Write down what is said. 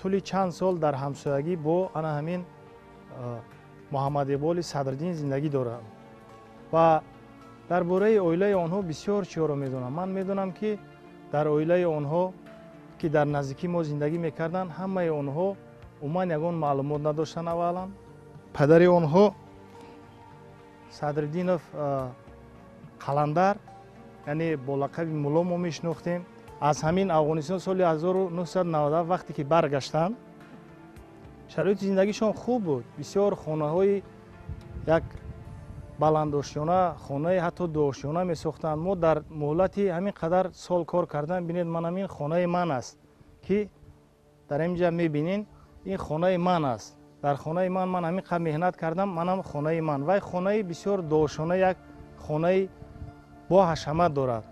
Тӯли чанд сол дар ҳамсоягӣ бо ана ҳамин Муҳаммад Иқболи Садриддин зиндагӣ дорам ва дар бораи оилаи онҳо бисёр чиҳоро медонам. Ман медонам, ки дар оилаи онҳо, ки дар наздикии мо зиндагӣ мекарданд, ҳамаи онҳо умуман ягон маълумот надоштанд. Аввалан, падари онҳо Садриддинов Қаландар, яъне бо лақаби Мулло мо мешинохтем, аз ҳамин Афғонистон соли 1997 вақте ки баргаштанд, шароити зиндагишон хуб буд. Бисёр хонаҳои як баландошёна, хонаи ҳатто дуошёна месохтанд. Мо дар муҳлати ҳамин қадар сол кор кардан, бинед, ман ҳамин хонаи ман аст, ки дар инҷа мебинен, ин хонаи ман аст. Дар хонаи ман ман ҳамин қадр меҳнат кардам, манам хонаи ман. Вай хонаи бисёр дуошёна, як хонаи бо ҳашамат дорад.